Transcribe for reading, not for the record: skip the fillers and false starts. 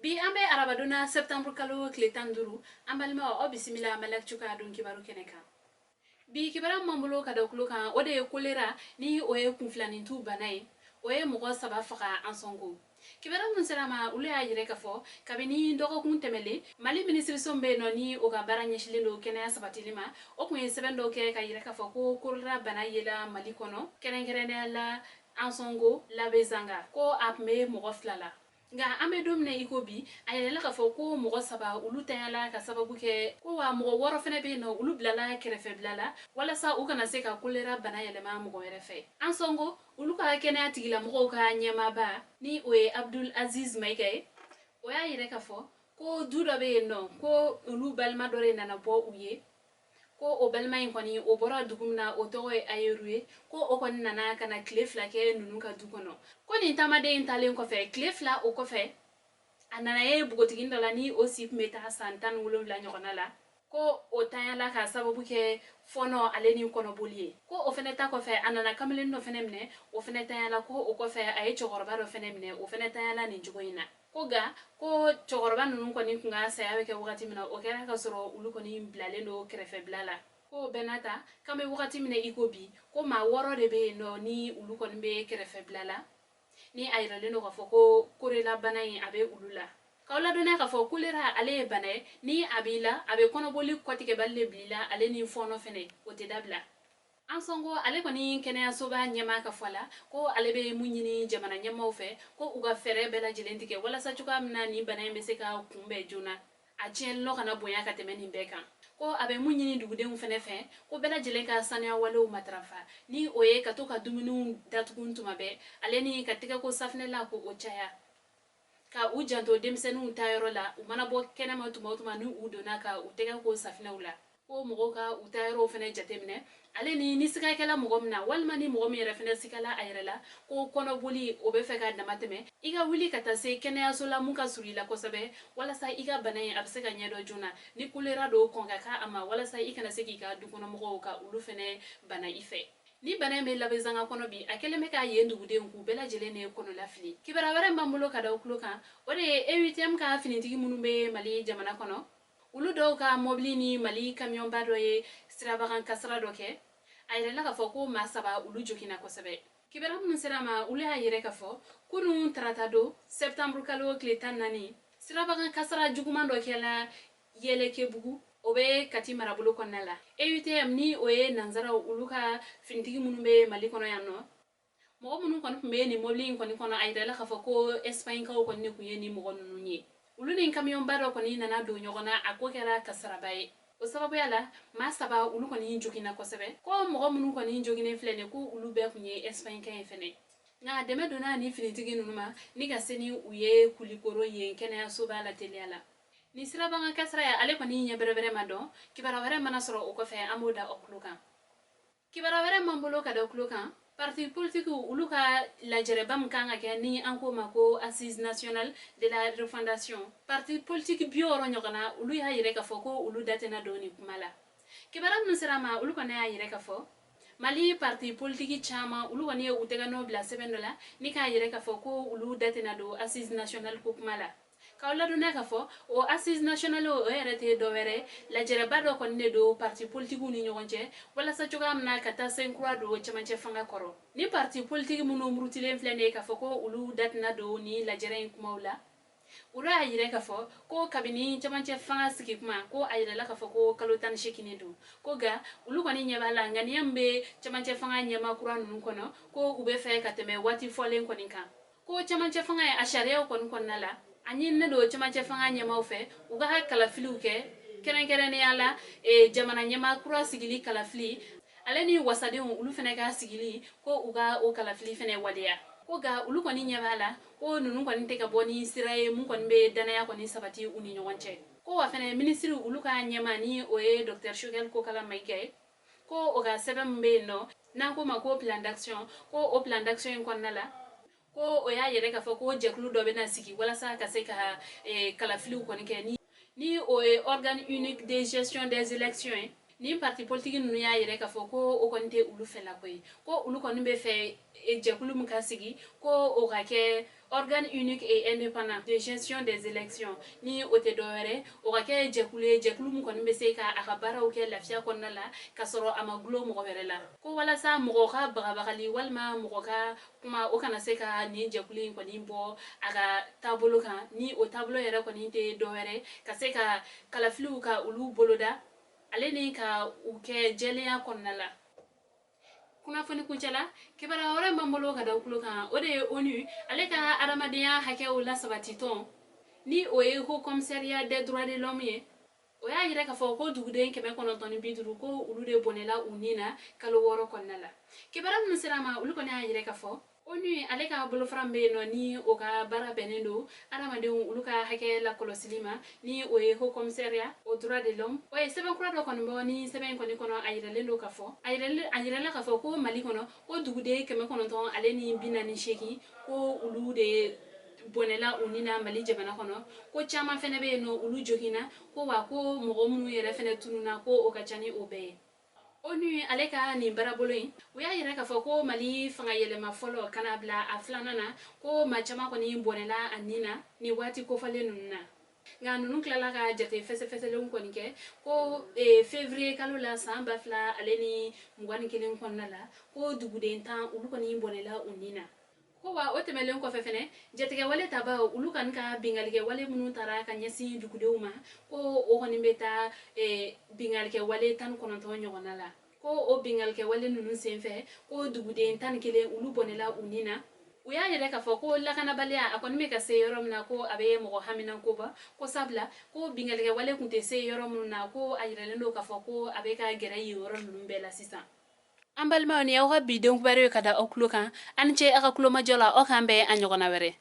Bi an bɛ arabadon na, septembre kalo tile 15. An balimaw, aw bisimila Mali Actu ka don kibaru kɛnɛ kan. Bi kibaruya min b'an bolo ka da tulo kan, o de ye kolera, ni o ye kunfilanintu bana ye, o ye mɔgɔ saba faga Ansongo. Kibaruya minnu sera ma, olu y'a yira k'a fɔ kabini dɔgɔkun tɛmɛlen, Mali minisiriso min bɛ yen nɔ, ni o ka baara ɲɛsilen don kɛnɛya sabatili ma, o tun ye sɛbɛn dɔw kɛ ka yira k'a fɔ ko kolera bana yela Mali kɔnɔ, kɛrɛnkɛrɛnnenya la Ansongo Labezanga, ko a tun bɛ mɔgɔ fila la. Nka an bɛ don min na i ko bi, a yɛrɛla k'a fɔ ko mɔgɔ saba olu tanyala ka sababu kɛ ko wa mɔgɔ wɔɔrɔ fana bɛ yen nɔ, olu bilala kɛrɛfɛbila la walasa u kana se ka kolera bana yɛlɛma mɔgɔ wɛrɛ fɛ. Ansongo olu ka kɛnɛya tigilamɔgɔw ka ɲɛmaaba, ni o ye Abdul Aziz Mayiga ye, o y'a yira k'a fɔ ko du dɔ bɛ yen nɔ, ko olu balima dɔ de nana bɔ u ye, ko o balima in kɔni, o bɔra dugu min na, o tɔgɔ ye Ayeru ye, ko o kɔni nana ka na tile 2 kɛ ninnu ka du kɔnɔ. Ko nin taamaden in taalen kɔfɛ, tile 2 o kɔfɛ, a nana ye npogotiginin dɔ la, ni o si tun bɛ taa san 17 ɲɔgɔnna la, ko o tanyala ka sababu kɛ fɔɔnɔ ale ni kɔnɔboli ye. Ko o fɛnɛ ta kɔfɛ, a nana kamalen dɔ fɛnɛ minɛ, o fɛnɛ tanyala. Ko o kɔfɛ, a ye cɛkɔrɔba dɔ fɛnɛ minɛ, o fɛnɛ tanyala nin cogo in na. Ko nka ko cɛkɔrɔba ninnu kɔni tun ka saya bɛ kɛ wagati min na, o kɛra ka sɔrɔ olu kɔni bilalen don kɛrɛfɛbila la. Ko bɛɛ n'a ta, k'an bɛ wagati min na i ko bi, ko maa wɔɔrɔ de bɛ yen nɔ, ni olu kɔni bɛ kɛrɛfɛbila la, ni a yiralen don k'a fɔ ko kolera bana in a bɛ olu la. K'aw ladɔnniya k'a fɔ kolera ale ye bana ye, ni a b'i la, a bɛ kɔnɔboli kɔtigɛbali de bila i la, ale ni fɔɔnɔ fɛnɛ, o tɛ dabila. Ansongo ale kɔni kɛnɛyasoba ɲɛmaa ka fɔ la, ko ale bɛ mun ɲini jamana ɲɛmaaw fɛ, ko u ka fɛɛrɛ bɛɛ lajɛlen tigɛ walasa cogoya min na nin bana in bɛ se ka kunbɛn joona, a tiɲɛli kana bonya ka tɛmɛ nin bɛɛ kan. Ko a bɛ mun ɲini dugudenw fɛnɛ fɛ, ko bɛɛ lajɛlen ka sanuya walew matarafa, ni o ye ka to ka dumuniw datugu tuma bɛɛ, ale ni ka tɛgɛko safinɛ la ko o caya, ka u janto denmisɛnninw ta yɔrɔ la, u mana bɔ kɛnɛma tuma o tuma, ni u donna, ka u tɛgɛ ko safinɛw la. Ko mɔgɔw ka u ta yɔrɔw fɛnɛ jateminɛ, ale ni sigakɛla mɔgɔ min na, walima ni mɔgɔ min yɛrɛ fɛnɛ sigala a yɛrɛ la ko kɔnɔboli o bɛ fɛ ka dama tɛmɛ, i ka wuli ka taa se kɛnɛyaso la mun ka surun i la kosɛbɛ, walasa i ka bana in a bɛ se ka ɲɛdɔn joona. Ni kolera don, kɔn ka k'a ma, walasa i kana se k'i ka dukɔnɔmɔgɔw ka olu fɛnɛ bana i fɛ. Ni bana in bɛ Labezanga kɔnɔ bi, a kɛlen bɛ k'a yen dugudenw k'u bɛɛ lajɛlen de kɔnɔla fili. Kibaruya wɛrɛ b'an bolo ka da u tulo kan, o de ye EUTM ka finitigi minnu bɛ Mali jamana kɔnɔ, olu dɔw ka mɔbili ni Mali kamiyɔnba dɔ ye sirabakan kasara dɔ kɛ. A yɛrɛla k'a fɔ ko maa saba olu joginna kosɛbɛ. Kibaruya minnu sera ma, olu y'a yɛrɛ k'a fɔ kunun tarata don, septembre kalo tile 14, sirabakan kasara juguman dɔ kɛla Yɛlɛkebugu, o bɛ Kati marabolo kɔnɔna la. EUTM, ni o ye nansaraw olu ka finitigi minnu bɛ Mali kɔnɔ yan nɔ, mɔgɔ minnu kɔni tun bɛ nin mɔbili in kɔni kɔnɔ, a yirala k'a fɔ ko Espagnekaw kɔni de tun ye nin mɔgɔ ninnu ye. Olu ni kamiyɔnba dɔ kɔni nana don ɲɔgɔn na, a ko kɛra kasaraba ye. O sababuya la, maa saba olu kɔni joginna kosɛbɛ. Ko mɔgɔ minnu kɔni joginen filɛ nin, ko olu bɛɛ tun ye Espagneka ye fɛnɛ. Nka dɛmɛ donna ni finitigi ninnu ma ni ka se ni u ye Kulikoro yen kɛnɛyasoba la teliya la. Ni sirabakan kasara ye, ale kɔni ɲɛ bɛrɛbɛrɛ ma dɔn. Kibaruya wɛrɛ mana sɔrɔ o kɔfɛ, an b'o da aw tulo kan. Kibaruya wɛrɛ m'an bolo ka da tulo kan, parti politique olu ka lajɛrɛba min kan ka kɛ, ni an k'o ma ko Assise nationale de la refondation, parti politique 60 ɲɔgɔn na, olu y'a yɛrɛ k'a fɔ ko olu da tɛna don nin kuma la. Kibaruya minnu sera ma, olu kɔni y'a yɛrɛ k'a fɔ Mali parti politique caman, olu kɔni ye u tɛgɛ nɔ bila sɛbɛn dɔ la ni k'a yɛrɛ k'a fɔ ko olu da tɛna don assise nationale ko kuma la. K'aw ladɔnniya k'a fɔ o assise nationale, o yɛrɛ tɛ dɔwɛrɛ, lajɛrɛba dɔ kɔni de don parti politikiw ni ɲɔgɔn cɛ, walasa cogoya min na ka taa sen kura don cɛmancɛ fanga kɔrɔ. Ni parti politique minnu murutilen filɛ nin ye k'a fɔ ko olu da tɛna don ni lajɛrɛ in kumaw la, olu y'a yira k'a fɔ ko kabini cɛmancɛ fanga sigi kuma, ko a yirala k'a fɔ ko kalo 18 don, ko nka olu kɔni ɲɛ b'a la ŋaniya min bɛ cɛmancɛ fanga ɲɛmaa kura ninnu kɔnɔ, ko u bɛ fɛ ka tɛmɛ waati fɔlen kɔni kan. Ko cɛmancɛ fanga ye a sariyaw kɔni kɔnɔna la, a ɲininen don cɛmancɛ fanga ɲɛmaaw fɛ u ka kalafiliw kɛ, kɛrɛnkɛrɛnnenya la jamana ɲɛmaa kura sigili kalafili, ale ni wasadenw olu fana ka sigili, ko u ka o kalafili fana waleya. Ko nka olu kɔni ɲɛ b'a la ko ninnu kɔni tɛ ka bɔ ni sira ye mun kɔni bɛ danaya kɔni sabati u ni ɲɔgɔn cɛ. Ko wa fana minisiri olu ka ɲɛmaa, ni o ye docteur Choguel Kokala Mayiga ye, ko o ka sɛbɛn min bɛ yen nɔ, n'an ko ma ko plan d'action, ko o plan d'action in kɔnɔna la, ko o y'a yɛrɛ k'a fɔ ko jɛkulu dɔ bɛna sigi walasa ka se ka kalafiliw kɔni kɛ, ni o ye organe unique de gestion des élections ye. Nin parti politiki ninnu y'a yira k'a fɔ ko o kɔni tɛ olu fɛlako ye, ko olu kɔni bɛ fɛ jɛkulu min ka sigi, ko o ka kɛ organe unique et indépendant de gestion des élections. Ni o tɛ dɔwɛrɛ, o ka kɛ jɛkulu ye, jɛkulu min kɔni bɛ se ka a ka baaraw kɛ lafiya kɔnɔna la, ka sɔrɔ a ma gulon mɔgɔ wɛrɛ la, ko walasa mɔgɔ ka bagabagali walima mɔgɔ ka kuma, o kana se ka nin jɛkulu in kɔni bɔ a ka taabolo kan. Ni o taabolo yɛrɛ kɔni tɛ dɔwɛrɛ, ka se ka kalafiliw ka olu boloda, ale ni ka u kɛ jɛlenya kɔnɔna la. Kunnafoni kuncɛla, kibaruya wɛrɛ b'an bolo ka da tulo kan, o de ye ONU ale ka adamadenya hakɛw lasabati tɔn, ni o ye Haut Commissariat des droits de l'homme ye, o y'a yira k'a fɔ ko duguden 950, ko olu de bɔnɛla u ni na kalo 6 kɔnɔna la. Kibaruya minnu sera a ma, olu kɔni y'a yira k'a fɔ ONU ale ka bolofara min bɛ yen nɔ, ni o ka baara bɛnnen don adamadenw olu ka hakɛ lakɔlɔsili ma, ni o ye Haut Commissariat aux droits de l'homme, o ye sɛbɛn kura dɔ kɔni bɔ. Ni sɛbɛn in kɔni kɔnɔ, a yiralen don k'a fɔ a yirala k'a fɔ ko Mali kɔnɔ, ko duguden 948, ko olu de bɔnɛla u ni na Mali jamana kɔnɔ, ko caman fɛnɛ bɛ yen nɔ, olu joginna, ko wa ko mɔgɔ minnu yɛrɛ fɛnɛ tununna, ko o ka ca ni o bɛɛ ye. ONU ale ka nin baarabolo in, u y'a yira k'a fɔ ko Mali fanga yɛlɛma fɔlɔ ka na bila a filanan na, ko maa caman kɔni bɔnɛla a nin na nin waati kofɔlen ninnu na. Nka ninnu tilala ka jate fɛsɛfɛsɛlenw kɔni kɛ, ko février kalo la san 2021 kɔnɔna la, ko duguden 10, olu kɔni bɔnɛla u nin na. Ko wa o tɛmɛlen kɔfɛ fɛnɛ, jatigɛwale tabaw olu kɔni ka bingalikɛ wale minnu taara ka ɲɛsin dugudenw ma, ko o kɔni bɛ taa bingalikɛ wale 19 ɲɔgɔnna la, ko o bingalikɛ wale ninnu senfɛ, ko duguden 11, olu bɔnɛla u nin na. U y'a yɛrɛ k'a fɔ ko lakanabaliya a kɔni bɛ ka se yɔrɔ min na, ko a bɛ mɔgɔ haminanko ba, ko sabula ko bingalikɛ wale tun tɛ se yɔrɔ minnu na, ko a yiralen don k'a fɔ ko a bɛ ka gɛrɛ yen yɔrɔ ninnu bɛɛ la sisan. An balimaw, ni aw ka bi den kibaru ye ka da aw tulo kan. Aw ni ce aw ka kulomajɔ la. Aw k'an bɛn a ɲɔgɔnna wɛrɛ.